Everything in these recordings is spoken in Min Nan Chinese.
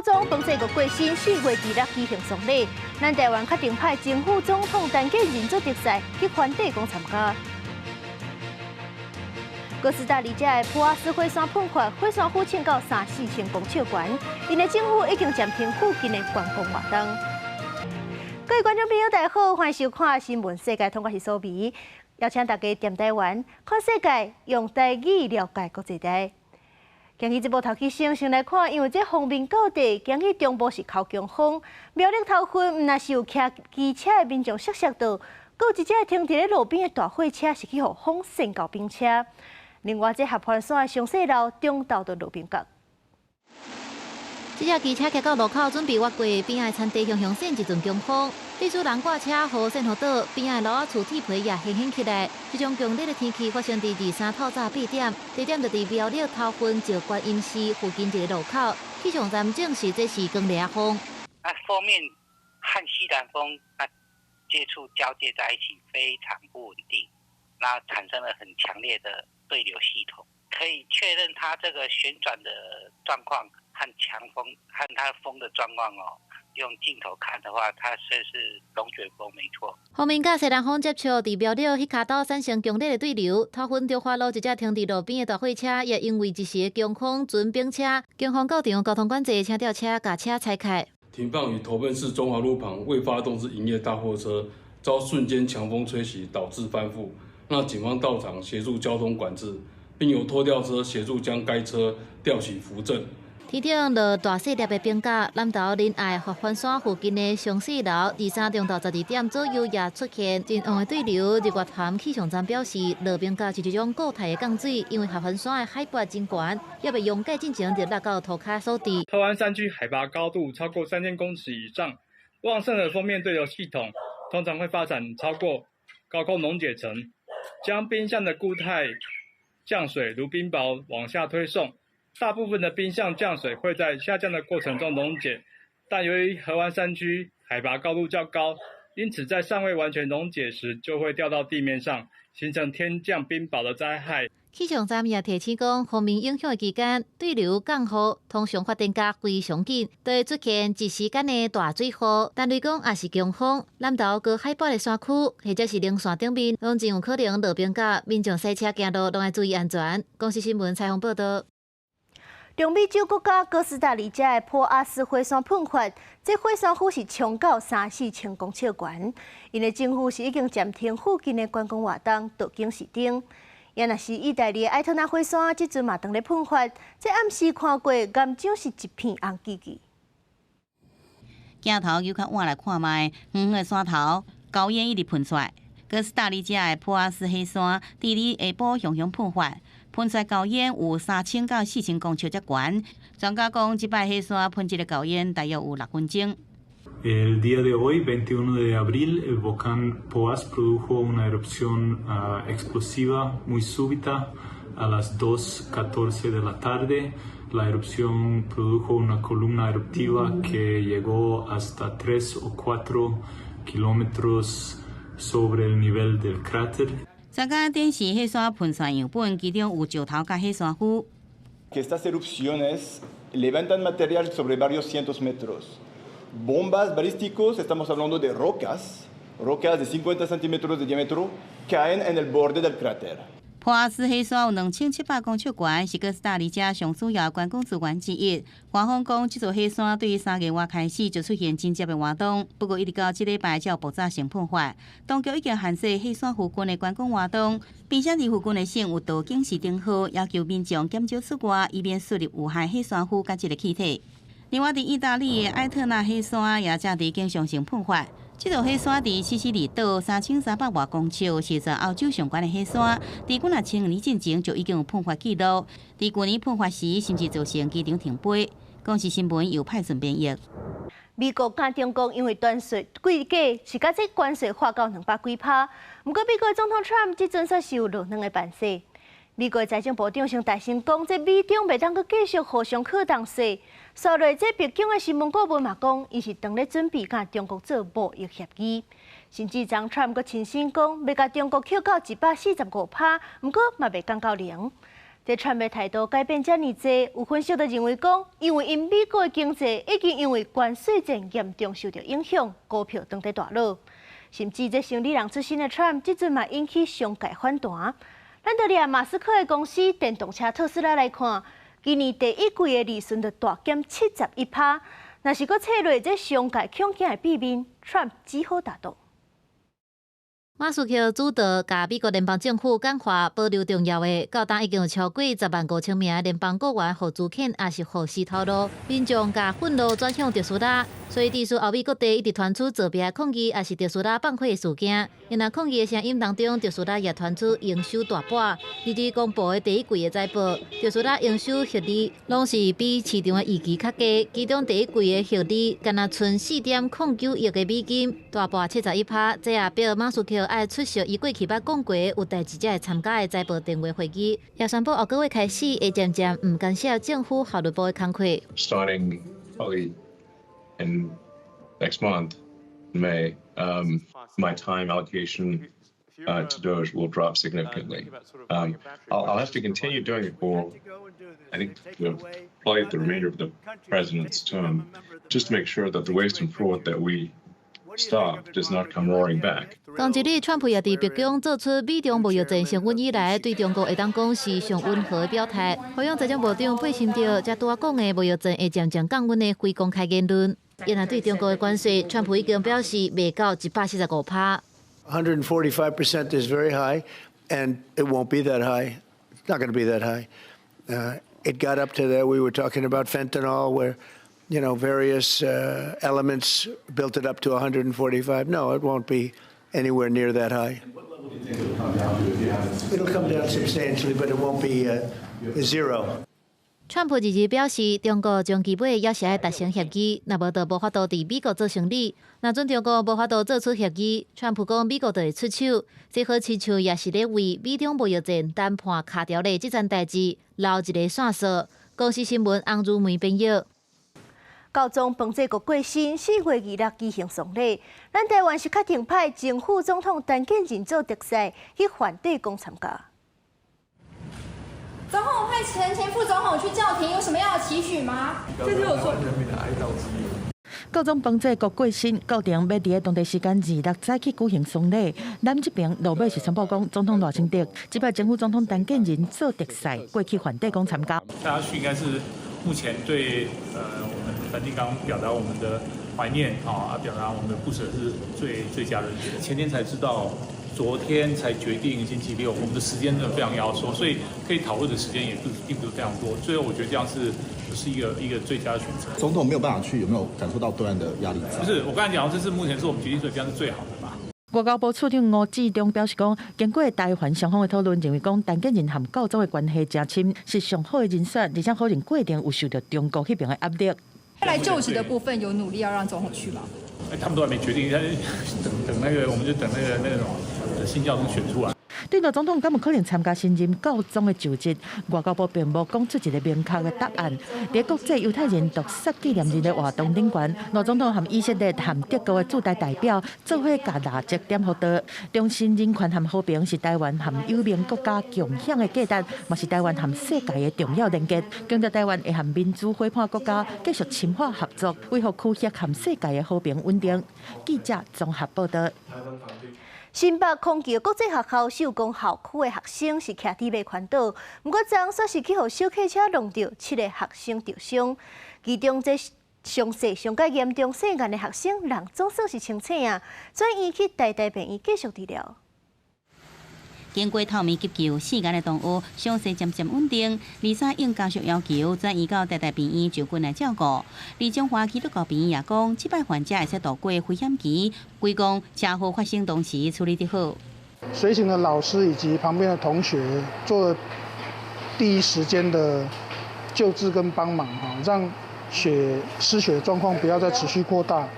莊彭世國過身，4月26舉行喪禮。咱台灣決定派前副總統陳建仁做特使去梵蒂岡參加。哥斯達黎加的普阿斯火山噴發，火山灰衝到三四千公尺懸，𪜶的政府已經暫停附近的觀光活動。各位觀眾朋友，大家好，歡迎收看《新聞世界通》，我是蘇美，邀請大家踮台灣看世界，用台語了解國際台。今日這部頭起先先來看，因為這鋒面到底，今日中部是較強風，苗栗頭份毋但是有騎機車的民眾摔摔倒，閣有一隻停佇咧路邊的大貨車是去予風扇到冰車。另外，這合歡山的松雪樓中晝就落冰角。這隻機車騎到路口，準備越過邊仔的田地，雄雄扇一陣強風，致使人掛車予扇予倒，邊仔的樓仔厝鐵皮也掀掀起來。這種強烈的天氣發生佇23透早8點，地點就佇苗栗頭份石觀音寺附近一个路口。氣象站證實這是強烈風。啊，鋒面和西南風啊接觸交界在一起，非常不穩定，那產生了很強烈的對流系統，可以確認它這個旋轉的狀況和強風和它風的狀況哦，用鏡頭看的話，它算是龍捲風，沒錯。鋒面佮西南風接觸，佇苗栗彼跤島產生強烈的對流，頭份中華路一隻停佇路邊的大貨車，也因為一時的強風準冰車，警方到場交通管制，請吊車共車拆開。停放於頭份市中華路旁未發動之營業大貨車，遭瞬間強風吹襲，導致翻覆。那警方到場協助交通管制，並由拖吊車協助將該車吊起扶正。天頂落大細粒的冰角，南投仁愛合歡山附近的松雪樓，23中晝12點左右也出現真旺的對流。日月潭氣象站表示，落冰角是一種固態的降水，因為合歡山的海拔真懸，猶未溶解進前就落到塗跤所致。合歡山區海拔高度超過3000公尺以上，旺盛的鋒面對流系統通常會發展超過高空溶解層，將冰相的固態降水如冰雹往下推送。大部分的冰相降水會在下降的過程中溶解，但由於合歡山區海拔高度較高，因此在尚未完全溶解時就會掉到地面上，形成天降冰雹的災害。氣象站也提醒講，鋒面影響的期間，對流降雨通常發展甲非常緊，都會出現一時間的大水雨。但雷公也是強風，南投高海拔的山區或者是稜線頂面，攏真有可能落冰角，民眾駛車行路攏愛注意安全。公視新聞採訪報導。中美洲國家哥斯達黎加的普阿斯火山噴發，這火山灰是衝到三四千公尺懸，𪜶的政府是已經暫停附近的觀光活動，導警示燈。也若是意大利的埃特納火山，這陣嘛當咧噴發，這暗時看過岩漿是一片紅吱吱。鏡頭又較倚來看覓，遠遠的山頭高煙一直噴出來。哥斯達黎加的普阿斯火山，佇咧下晡雄雄噴發。噴出高煙有3000到4000公尺遮懸。專家講，這擺火山噴這个高煙大約有6分鐘。 El día de hoy, 21 de abril, el volcán Poás produjo una erupción explosiva muy súbita a las 2:14 de la tarde. La erupción produjo una columna eruptiva que llegó hasta 3 o 4 kilómetros sobre el nivel del cráter. 專家展示火山噴泉樣本，其中有石頭佮火山灰。 Que estas erupciones levantan material sobre varios cientos metros. Bombas balísticos, estamos hablando de rocas, rocas de 50 centímetros de diámetro, caen en el borde del cráter. 普阿斯火山有2700公尺懸，是哥斯達黎加上主要觀光資源之一。官方講，這座火山對3月外開始就出現緊急的活動，不過一直到這禮拜才有爆炸性噴發。當局已經限制火山附近的觀光活動，並且佇附近的省有導警示燈號，要求民眾減少出外，以免吸入有害火山灰佮這个氣體。另外，佇意大利的埃特納火山也正佇經常性噴發。這座火山佇西西里島3300外公尺，是全歐洲上懸的火山。佇幾若千年進前就已經有噴發記錄。佇舊年噴發時，甚至造成機場停飛。公視新聞由派順編譯。美國佮中國因為關稅貴價是共這關稅劃到200幾趴，毋過美國總統川普這陣煞是有落兩个辦法。美國財政部長先大聲講，這美中袂當閣繼續互相課重稅。紲落這白宮的新聞顧問嘛講，伊是當咧準備佮中國做貿易協議。甚至昨川普閣親身講，欲共中國扣到145趴，毋過嘛袂降到零。這川普態度改變遮爾濟，有分析就認為講，因為𪜶美國的經濟已經因為關稅戰嚴重受到影響，股票當佇大落，甚至這生理人出身的川普，這陣嘛引起商界反彈。咱就掠馬斯克的公司電動車特斯拉來看，今年第一季的利潤就大減71%。若是閣切落這商界恐驚的秘密，川普只好大動。馬斯克主導，共美國聯邦政府簡化保留重要的，到今已經有超過10萬5千名聯邦僱員予資遣，抑是予死頭路，民眾共憤怒轉向特斯拉，所以致使歐美各地一直傳出造壁抗議，抑是特斯拉放火的事件。然後抗議的聲音當中，特斯拉也傳出營收大跌。二日公布的第一季的財報，特斯拉營收獲利攏是比市場的預期較低，其中第一季的獲利干焦賰4.09億的美金，大跌71%。這也表馬斯克愛出席伊過去捌講過有代誌才會參加的財報電話會議，也宣布後個月開始會漸漸毋干涉政府效率部的工課。 Starting probably in next month, May, my time allocation to DOGE will drop significantly. I'll have to continue doing it for, I think, probably the remainder of the president's term, just to make sure that the waste and fraud that we stop does not come roaring back. 同一日，川普也佇白宮做出美中貿易戰升溫以來對中國會當講是上溫和的表態，予予財政部長貝森特才拄仔講的貿易戰會漸漸降溫的非公開言論。然後對中國的關稅，川普已經表示袂到145%。 145% is very high, and it won't be that high. It's not going to be that high. It got up to there. We were talking about fentanyl, where various elements built it up to 145. No, it won't be anywhere near that high. What level do you think it'll come down to if you have It'll come down substantially, but it won't be zero. 川普二日表示，中國終其尾猶是愛達成協議，若無就無法度佇美國做生理。若準中國無法度做出協議，川普講美國就會出手。這好親像也是咧為美中貿易戰談判卡著的這層代誌留一個線索。公視新聞洪如梅編譯。教宗方濟各過身，4月26舉行喪禮。咱台灣是確定派前副總統陳建仁做特使去梵蒂岡參加。總統派前前副總統去教廷，有什麼樣的期許嗎？這是我說人民的哀悼之意。教宗方濟各過身，教廷欲佇當地時間26早起舉行喪禮。咱這邊落尾是宣布講，總統賴清德這擺前副總統陳建仁做特使過去梵蒂岡參加。大家去應該是目前對我們梵蒂岡表達我們的懷念啊，表達我們的不捨是最最佳人選。前天才知道，昨天才決定星期六，我們的時間真的非常壓縮，所以可以討論的時間也不並不是非常多。最後我覺得這樣是一個最佳的選擇。總統沒有辦法去，有沒有感受到對岸的壓力？不是，我剛才講，這是目前是我們決定最這樣是最好的嘛。外交部處長吳志中表示講，經過台梵雙方的討論，認為講陳建仁和教宗的關係誠深，是上好的人選，而且可能過程有受到中國彼邊的壓力。來就職的部分有努力要讓總統去嗎？哎，他們都還沒決定，等等那個，我們就等那個什麼新教宗選出來。對賴總統敢有可能參加新任教宗的就職？外交部並無講出一個明確的答案。佇國際猶太人屠殺紀念日的活動頂懸，賴總統和以色列和德國的駐台代表做伙共蠟燭點予燭。重申人權和和平是台灣和友盟國家共享的價值，嘛是台灣和世界的重要連結。強調台灣會和民主伙伴國家繼續深化合作，維護區域和世界的和平穩定。記者綜合報道。新北空橋國際學校壽光校區的學生是徛佇馬環島，毋過昨煞是去予小客車撞著，七個學生著傷，其中這傷勢上較嚴重細漢的學生，人總算是清醒啊，轉院去台大病院繼續治療。經過透明急救，四個的同學傷勢漸漸穩定，23應家屬要求轉移到台大病院就近來照顧。而中華基督教病院也講，這擺患者會使度過危險期，歸功車禍發生當時處理得好。隨行的老師以及旁邊的同學做了第一時間的救治跟幫忙，哈，讓血失血狀況不要再持續擴大。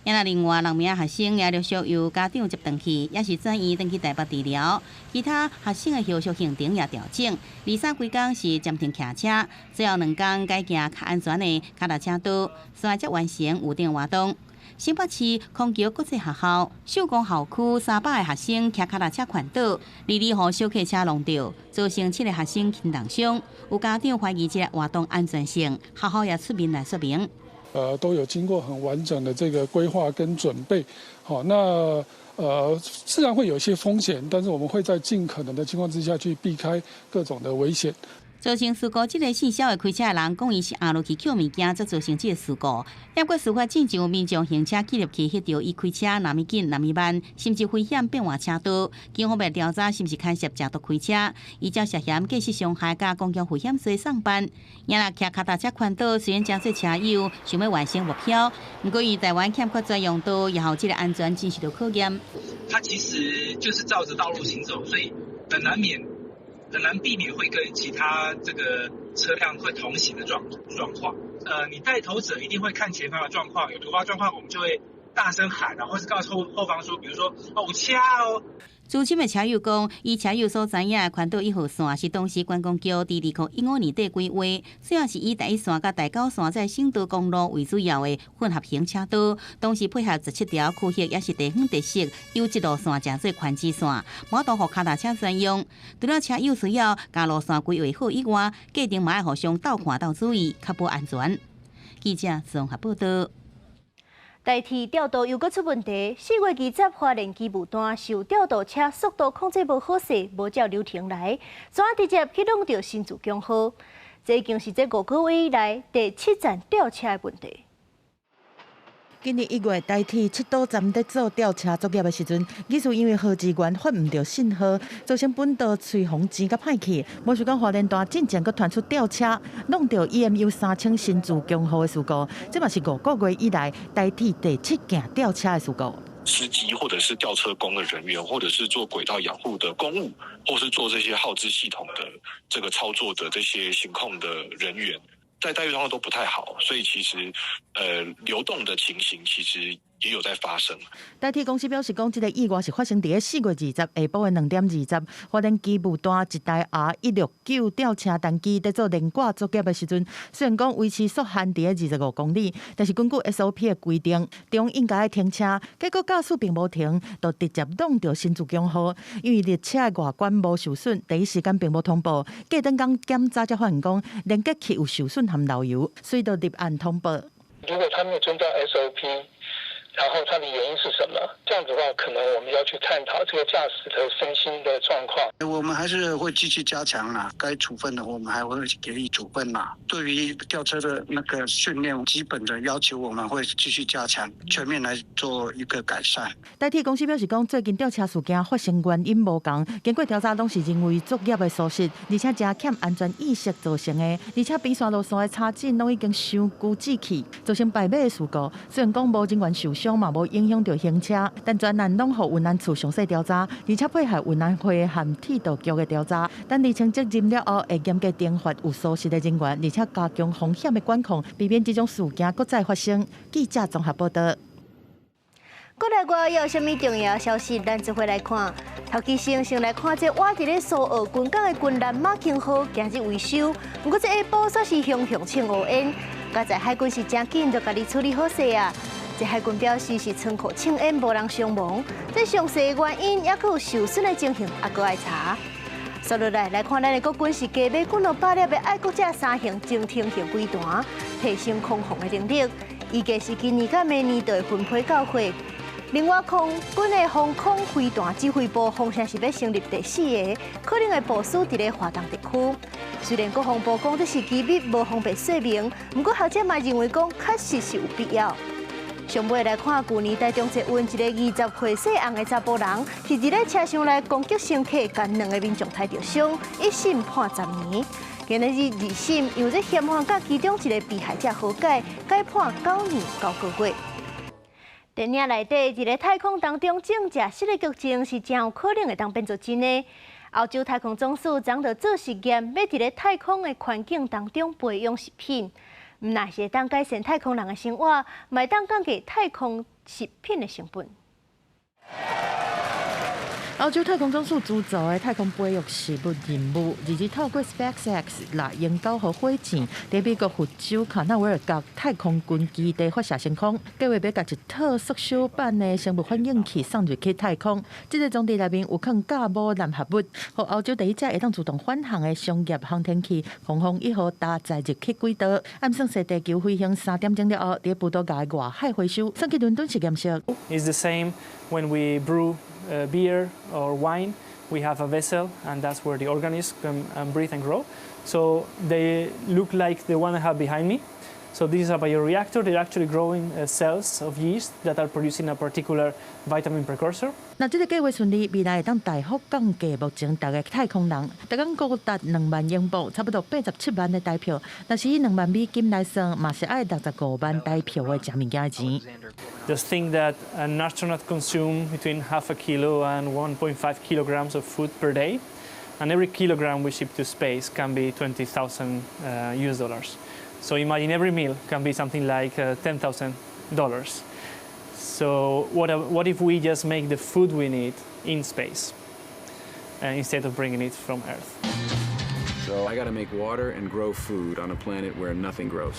也另外六名學生也陸續由家長接轉去，也是轉院轉去台北治療。其他學生的後續行程也調整。二三規工是暫停騎車，最後兩工改行較安全的跤踏車道，煞才完成預定活動。新北市虹橋國際學校秀光校區300個學生騎跤踏車環島，二二予小客車挵著，造成七個學生輕重傷。有家長懷疑這個活動安全性，學校也出面來說明。都有經過很完整的這個規劃跟準備，好，那自然會有一些風險，但是我們會在盡可能的情況之下去避開各種的危險。造成事故，這個姓蕭的開車的人講，伊是壓落去抾物件，才造成這個事故。不過事發進前有民眾行車記錄器翕著伊開車若麼緊，若麼慢，甚至危險變換車道。警方欲調查是毋是牽涉食毒開車，依照涉嫌過失傷害佮公共危險罪送辦。也若騎跤踏車環島，雖然誠濟車友想欲完成目標，毋過因台灣欠缺專用道，也予這個安全真受到考驗。它其實就是照着道路行走，所以很難免。很難避免會跟其他這個車輛會同行的狀況。你帶頭者一定會看前方的狀況，有突發狀況，我們就會大聲喊啊，或是告訴後方說，比如說哦，有車哦。資深的車友講，以車友所知影的環島一號線是當時觀光局佇2015年底規劃，主要是以台一線佮台九線在省道公路為主要的混合型車道，當時配合17條區域，也是地方特色優質路線，成做寬支線，無法度予跤踏車專用。除了車友需要共路線規劃好以外，過程嘛愛互相鬥看鬥注意，確保安全。記者綜合報道。台鐵調度又閣出問題，4月20花蓮機務段受調度車速度控制無好勢，無照流程來，怎直接去挵著新自強號？這已經是這5個月以來第七站吊車的問題。今年1月，台鐵七堵站佇做吊車作業的時陣，疑似因為號誌員發毋著信號，造成本道吹風機佮歹去。無想講花蓮段進前閣傳出吊車挵著 EMU 3000新自強號的事故，這嘛是5個月以來台鐵第七件吊車的事故。司機或者是吊車工的人員，或者是做軌道養護的工務，或是做這些號誌系統的這個操作的這些行控的人員，在待遇狀況都不太好，所以其實，流動的情形其實也有在發生。台鐵公司表示，講這個意外是發生佇咧4月20下晡的2點20，花蓮機務段一台 R169吊車單機佇做連掛作業的時陣，雖然講維持速限佇咧25公里，但是根據 SOP 的規定，中應該停車，結果駕駛並無停，就直接挵著新自強號。因為列車的外觀無受損，第一時間並無通報。過轉工檢查才發現講連結器有受損和漏油，所以就立案通報。如果他沒有遵照 SOP，然後他的原因是什麼？這樣子的話，可能我們要去探討這個駕駛的身心的狀況。我們還是會繼續加強啦，該處分的我們還會給予處分嘛。對於吊車的那個訓練基本的要求，我們會繼續加強，全面來做一個改善。台鐵公司表示講，最近吊車事件發生原因無仝，經過調查攏是人為作業的疏失，而且誠欠安全意識造成的。而且邊線路線的車陣攏已經傷舊滯去，造成敗尾的事故。雖然講無人員受傷，嘛無影響著行車，但全案攏予運安處詳細調查，而且配合運安會和鐵道局的調查。等釐清責任了後，會嚴格懲罰有疏失的人員，而且加強風險的管控，避免這種事件閣再發生。記者綜合報道。國內外有啥物重要消息，咱做伙來看。頭期先先來看這倚佇咧蘇澳軍港的軍艦馬興號，今日維修，毋過這下晡煞是雄雄衝烏煙，佳哉海軍是誠緊就共伊處理好勢啊。這海軍表示是倉庫衝煙，無人傷亡。這詳細原因抑閣有受損的情形，猶閣愛查。紲落來來看，咱的國軍是加碼幾百粒的愛國者三型潛艇型飛彈，提升空防的能力。預計是今年佮明年就會分批交貨。另外，空軍的防空飛彈指揮部風聲是欲成立第四個，可能會部署佇咧華東地區。雖然國防部講這是機密，無方便說明，毋過學者嘛認為講確實是有必要。上尾來看，舊年台中捷運一個20歲細甕的查埔人，是佇咧車廂內攻擊乘客，共兩个民眾刣著傷，一審判10年。今日是二審，因為這嫌犯佮其中一個被害者和解，改判9年9個月。電影內底，佇咧太空當中種食新的劇情是誠有可能會當變做真的。歐洲太空總署昨就做實驗，欲佇咧太空的環境當中培養食品。毋毋但是會當改善太空人的生活，嘛會當降低太空食品的成本。歐洲太空總署資助的太空培育食物任務，二日透過 SpaceX 獵鷹9號火箭，佇美國佛州卡納維爾角太空軍基地發射升空，計劃欲共一套縮小版的生物反應器送入去太空。這個裝置內面有放酵母粘合物，予歐洲第一隻會當自動返航的商業航天器黃蜂1號搭載入去軌道。按算說地球飛行3點鐘了後，佇葡萄牙外海回收，送去倫敦實驗室。 It's the same when we brew beer or wine, we have a vessel, and that's where the organisms can breathe and grow. So they look like the one I have behind me. So this is a bioreactor. They're actually growing cells of yeast that are producing a particular vitamin precursor. 若這個計劃順利，未來會當大幅降低目前逐个太空人，逐工高達2萬英鎊，差不多87萬的台票。若是以2萬美金來算，嘛是愛65萬台票的食物件錢。 Just think that an astronaut consumes between half a kilo and 1.5 kilograms of food per day, and every kilogram we ship to space can be 20,000 US dollars. So imagine every meal can be something like $10,000. So what if we just make the food we need in space instead of bringing it from Earth? So I got to make water and grow food on a planet where nothing grows.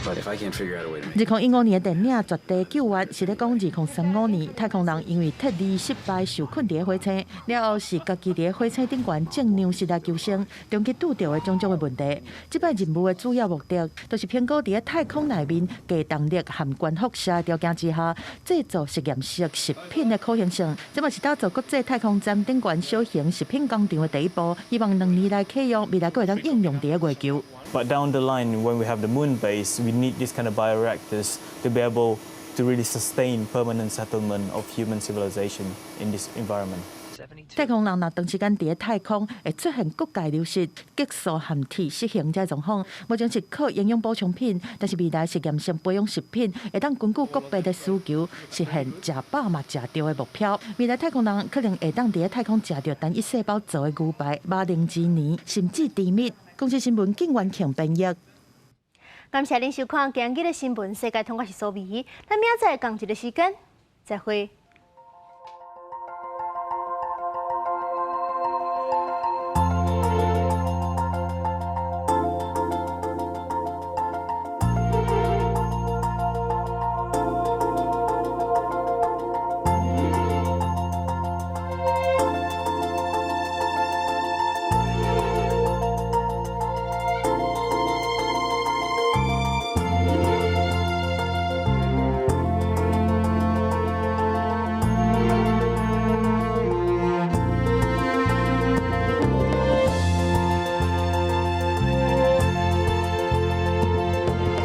But if I can't figure out a way to make 2015年的電影《絕地救援》是咧講2035年太空人因為撤離失敗受困佇火星，了後是家己佇火星頂懸種糧食來求生，長期拄著的種種的問題。這擺任務的主要目的，就是評估佇太空內面低重力和懸輻射的條件之下，製造實驗室食品的可行性。這嘛是打造國際太空站頂懸小型食品工廠的第一步，希望2年內啟用，未來閣會當應用佇月球。 But down the line, when we have the moon base, we need this kind of bioreactors to be able to really sustain permanent settlement of human civilization in this environment. 太空人若長時間佇太空，會出現骨鈣流失、激素含鐵失衡這狀況。目前是靠營養補充品，但是未來實驗性培養食品會當根據國別的需求，實現食飽嘛食著的目標。未來太空人可能會當佇太空食著單一細胞做的牛排、馬鈴薯泥，甚至甜蜜。公視新聞景元慶編譯。感謝您收看今日的新聞世界通，我是蘇美，咱明仔載仝一个時間，再會。